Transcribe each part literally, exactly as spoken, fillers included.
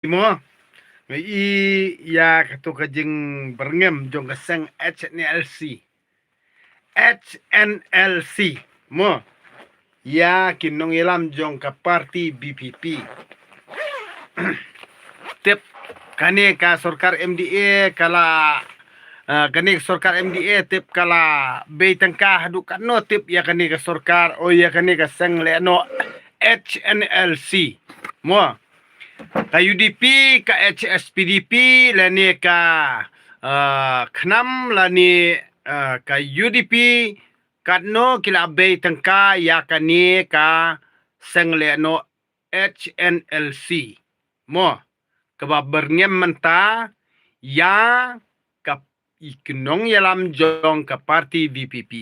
mo. Ngi i ïa kato ka jingbyrngem jong ka seng H N L C. H N L C mo. Ïa ki nongïalam jong ka party V P P. Tip, kane ka sorkar M D A ka la, ah, kane ka sorkar M D A tip ka la bei tyngka haduh katno tip ïa kane ka sorkar, o ïa kane ka seng lehnoh H N L C mo. Ka U D P, ka H S P D P, lane ka, ah, KHNAM, lane, ah, ka U D P, katno ki la bei tyngka ïa kane ka seng lehnoh H N L C mo, kaba byrngem mynta ïa ka, i ki nongïalam jong ka party V P P.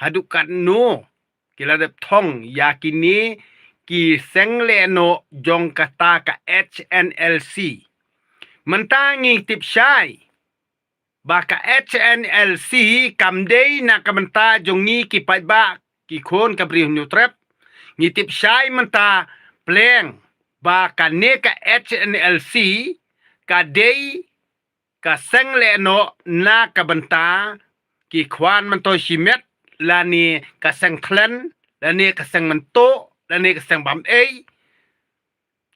Haduh katno ki la dep thong ïa kine ki seng lehnoh jong kata ka H N L C. Mynta ngi tip shai ba ka H N L C kam dei na ka bynta jong ngi ki paidbah, ki khun ka Bri Hynñiewtrep. Ngi tip shai mynta pleng ba kane ka H N L C ka dei ka seng lehnoh na ka bynta ki khwan myntoi shimet, lane ka seng thlen, lane ka seng myntoi, lane ka seng bam ei,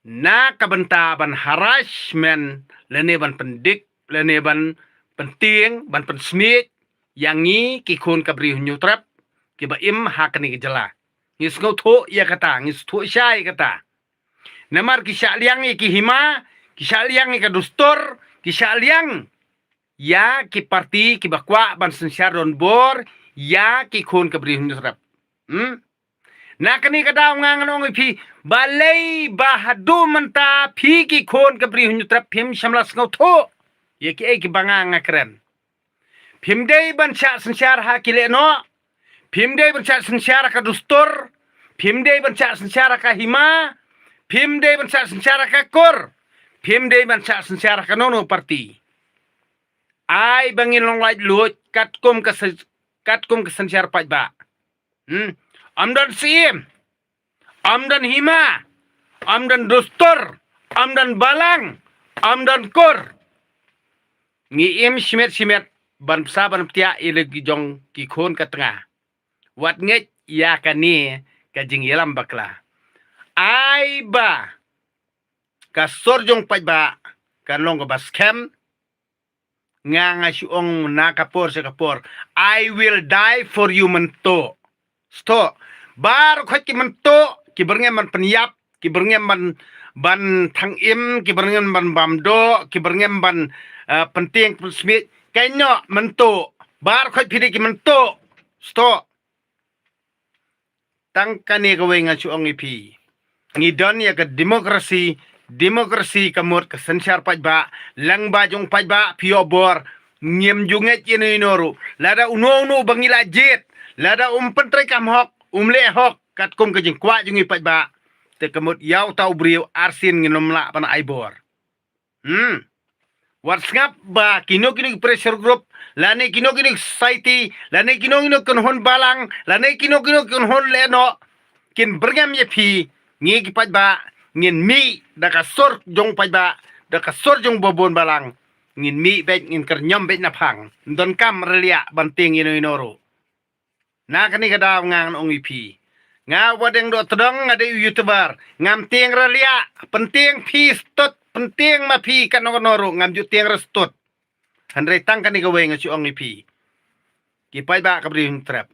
na ka bynta ban harassment, lane ban pyndik, lane ban pyntieng, ban pynsmiej ïa ngi ki khun ka Bri Hynñiewtrep kiba im ha kane ka jylla. Ngi sngewthuh ïa kata, ngi sngewthuh shai ïa kata. Namar ki shah liang ïa ki hima, ki shah liang ïa ka dustur, ki shah liang ïa ki party kiba kwah ban synshar donbor ïa ki khun ka Bri Hynñiewtrep. Hmm? Na kane ka daw nga ngan ong ïa phi, balei ba haduh mynta phi ki khun ka Bri Hynñiewtrep phim shym la sngewthuh ïa kiei kiba nga nga kren. Phim dei ban shah synshar ha ki lehnoh. Phim dei ban shah synshar ha ka dustur. Phim dei ban shah synshar ha ka hima. Phim dei ban shah synshar ha ka kur. Phim dei ban shah synshar ha kano kano party. Ai ba ngin long laitluid katkum ka syn-, katkum ka synshar paidbah. Hmm. Ym don syiem. Ym don hima, ym don dustur, ym don balang, ym don kur. Ngi im shimet shimet ban bsa ban btiah ïa la ki jong ki khun ka tnga. Wat ngeit ïa kane ka jingïalam bakla. Ai ba ka sur jong paidbah kan long kaba skhem. Nga nga shu ong na ka por sha ka por, I will die for you mynta. Sngewthuh. Baroh khoit ki mynta ki byrngem ban pynïap, ki byrngem ban, ban thang im, ki byrngem ban bam doh, ki byrngem ban, eh, pyntieng pynsmiej. Kaei noh mynta. Baroh khoit phi dei ki mynta. Sngewthuh. Tang kane kawei nga shu ong ïa phi. Ngi don ïa ka democracy, democracy ka mut ka synshar paidbah, lyngba jong paidbah phi ïoh bor, ngim ju ngeit ïa uno uno ruh. Lada uno uno ba ngi la jied, lada um pyntrei kam hok, um leh hok katkum ka jingkwah jong ngi paidbah, te ka mut ïa uta u briew arsien ngin ym lah ban ai bor. Hmm. Wat sngap ba kino kino ki pressure group, lane kino kino ki society, lane kino kino ki kynhun balang, lane kino kino ki kynhun lehnoh kin byrngem ïa phi. Ngi ki paidbah ngin mih da ka sur jong paidbah, da ka sur jong babun balang. Ngin mih beit, ngin kyrñiom beit naphang. Ym donkam raliah ban tieng ïa uno uno ruh. Na kane ka daw nga ngan ong ïa phi. Nga Wadeng Dohtdong, nga dei u YouTuber. Ngam tieng raliah, pyntieng phi stud, pyntieng ma phi kano kano ruh, ngam ju tieng re stud. Hynrei tang kane kawei nga shu ong ïa phi. Ki paidbah ka Bri Hynñiewtrep.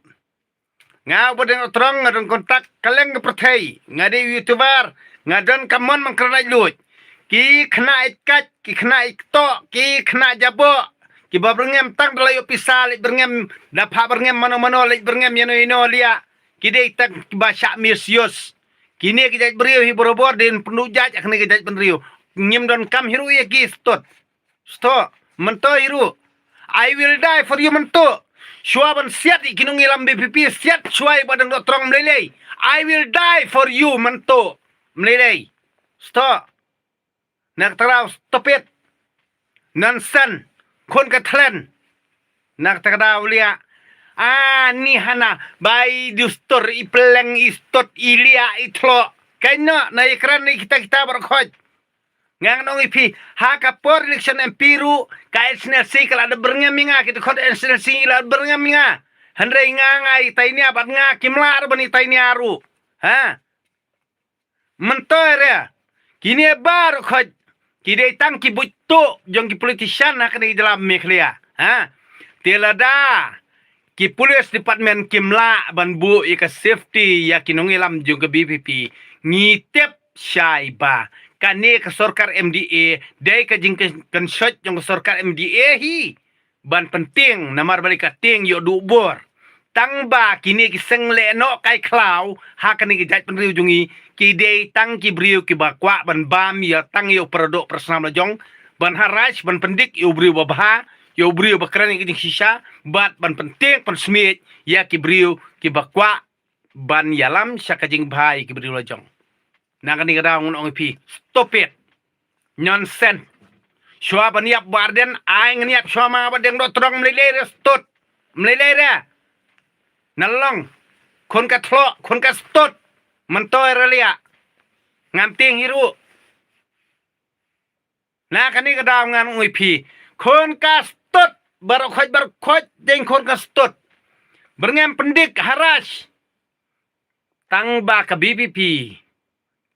Nga Wadeng Dohtdong, nga don contact kylleng ka pyrthei. Nga dei u YouTuber, nga don ka mon ban kren laitluid. Ki khynnah ïeit kait, ki khynnah ïeit ktoh, ki khynnah jaboh, kiba byrngem tang da la ïoh pisa, leit byrngem da phah byrngem mano mano, leit byrngem ïano ïano liah. Ki dei tang kiba shah misuse. Kine ki jait briew hi barabor dei pynduh jait ha kane ka jaitbynriew. Ngim donkam hi ruh ïa ki stud. Sngewthuh, mynta hi ruh. I will die for you mynta. Shuwa ban siat ïa ki nongïalam VPP, siat shuwa ïa Bah Dang Dohtdong, ym lei lei. I will die for you mynta. Ym lei lei. Sngewthuh. Na kata ka daw stupid. Nonsense. Khun ka thlen. Na kata ka daw liah. Ah, ni hana. Bai dustur, i pleng, i stud, i liah, i thloh. Kaei noh, na ïakren ïa kita kita baroh khoit. Nga ngan ong ïa phi, ha ka por election M P ruh, ka H N S C ka la da byrngem ïa nga, ki dkhot H N S C la da byrngem ïa nga. Hynrei nga nga ïa tainia bad nga kim lah ruh ban ïa tainia ruh. Ha? Myntoi re. Kine baroh khoit ki dei tang ki buit tuh jong ki politician ha kane ka jylla Meghalaya. Ha? Te lada ki police department kim lah ban buh ïa ka safety ïa ki nongïalam jong ka V P P, ngi tip shai ba kane ka sorkar M D A dei ka jingkynshoi jong ka sorkar M D A hi ban pyntieng, namar balei ka tieng ïoh duh bor. Tang ba kine ki seng leh noh kai khlaw ha kane ka jaitbynriew jong ngi, ki dei tang ki briew kiba kwah ban bam ïa tang ïa u paradoh parasnam la jong, ban harass, ban pyndik ïa u briew ba bha, ïa u briew ba kren ïa ka jingshisha, bad ban pyntieng pynsmiej ïa ki briew kiba kwah ban ïalam sha ka jingbha ïa ki briew la jong. Na kane ka daw ngan ong ïa phi, stop it. Nonsense. Shuwa ban ïap Bah Ardent, ai ngan ïap shuwa ma Bah Deng Dohtdong, mlei lei re stud. Mlei lei re. Na long. Khun ka thloh, khun ka stud. Myntoi re liah. Ngam tieng hi ruh. Na kane ka daw ngan ong ïa phi. Khun ka stud. Baroh khoit, baroh khoit, dei khun ka stud. Byrngem pyndik, harass. Tang ba ka V P P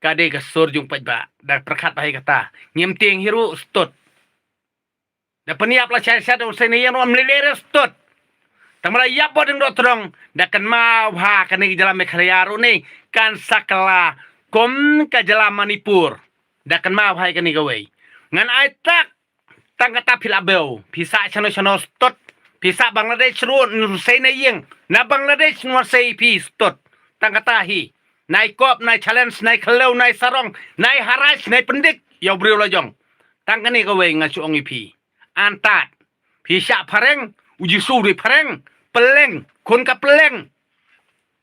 ka dei ka sur jong u paidbah, da pyrkhat bha ïa kata. Ngim tieng hi ruh stud. Da pynïap la shai shai da u Hussein Ïing ruh, mlei lei re stud. Tang ba la ïap Bah Deng Dohtdong, da kynmaw bha kane ka jylla Meghalaya ruh ne kan sa kylla kum ka jylla Manipur. Da kynmaw bha ïa kane kawei. Ngan ai tak Tang kata phi la bew, phi sah shano shano stud, phi sah Bangladesh ruh, u Hussein Ïing na Bangladesh u wan sei phi stud. Tang kata hi, nai kop, nai challenge, nai khlem, nai sarong, nai harass, nai pyndik ïa u briew la jong. Tang kane kawei nga shu ong ïa phi. Antad, phi shah phareng, u Jisu u dei phareng, pylleng, khun ka pylleng.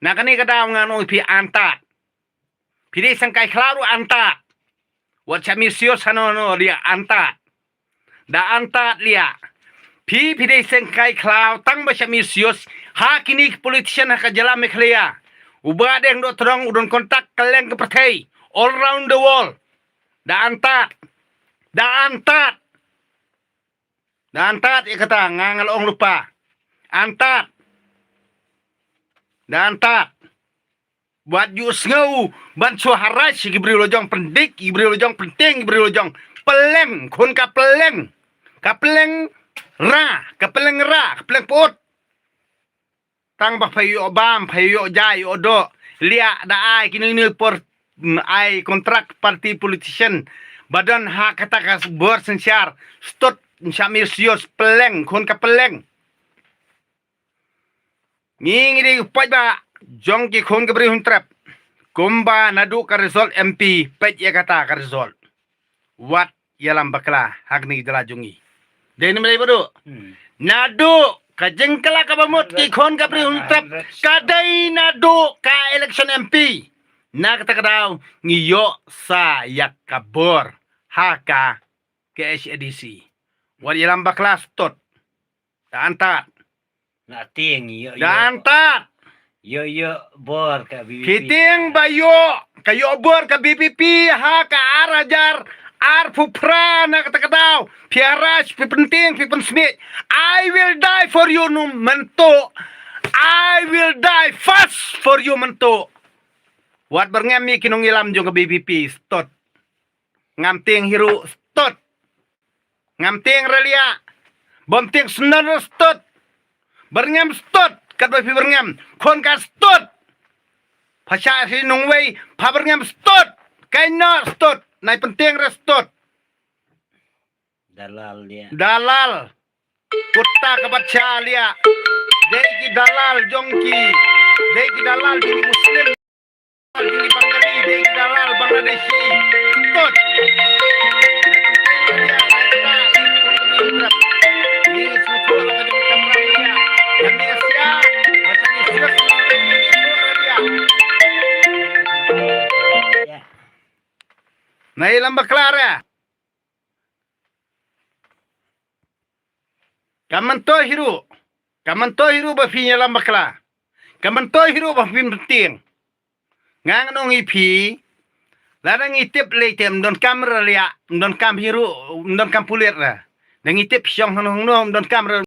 Na kane ka daw ngan ong ïa phi antad. Phi dei seng kai khlaw ruh antad. Wat shah misuse hano hano liah antad. Da antad liah. Phi phi dei seng kai khlaw tang ba shah misuse ha kine ki politician ha ka jylla Meghalaya. U Bah Deng Dohtdong u don contact kylleng ka pyrthei, all around the world. Da antad. Da antad. Da antad ïa kata nga nga la ong lypa. Antad. Da antad. Wat ju sngew ban shu harass ïa ki briew la jong, pyndik ïa ki briew la jong, pyntieng ïa ki briew la jong. Pylleng, khun ka pylleng. Ka pylleng ra, ka pylleng ra, ka pylleng put. Tang ba pha ïoh bam, pha ïoh jai, ïoh doh. Liah da ai kine kine por, mm, ai kontrak party politician ba don ha kata ka bor synshar. Stud, shah misuse, pylleng, khun ka pylleng. Ngi ngi dei u paidbah jong ki khun ka Bri u Hynñiewtrep. Kumba naduh ka result M P, peit ïa kata ka result. Wat ïalam bakla ha kane ka jylla jong ngi. Dei ne ym dei Bah Duh? Hmm. Naduh ka jingkylla kaba mut ki khun ka Bri u Hynñiewtrep, ka dei naduh ka election M P. Na kata ka daw ngi ïoh sa ïa ka bor ha ka K H A D C. Wat ïalam bakla stud. Da antad. Na tieng ïoh. Da antad. Ïoh ïoh bor ka V P P. Phi tieng ba ïoh, ka ïoh bor ka V P P ha ka ar hajar arphew phra na kata ka daw. Phi harass, phi pyntieng, phi pynsmiej. I will die for you nu mynta. I will die first for you mynta. Wat byrngem ïa ki nongïalam jong ka V P P stud. Ngam tieng hi ruh stud. Ngam tieng re liah. Bym tieng snem re stud. Byrngem stud. Katba phi byrngem. Khun ka stud. Pha shah ri nongwei. Pha byrngem stud. Kai noh stud. Nai pyntieng re stud. Dalal liah. Dalal. Kutta ka bacha liah. Dei ki dalal jong ki. Dei ki dalal jong ki Muslim. Dalal jong ki Bangali, dei ki dalal Bangladeshi. Stud. Nai lam bakla re. Ka myntoi hi ruh. Ka myntoi hi ruh ba phi ïalam bakla. Ka myntoi hi ruh ba phi pyntieng. Nga ngan ong ïa phi. Lada ngi tip lei te ym donkam re liah, ym donkam hi ruh, ym donkam pulit re. Da ngi tip shong hangno hangno ym donkam re.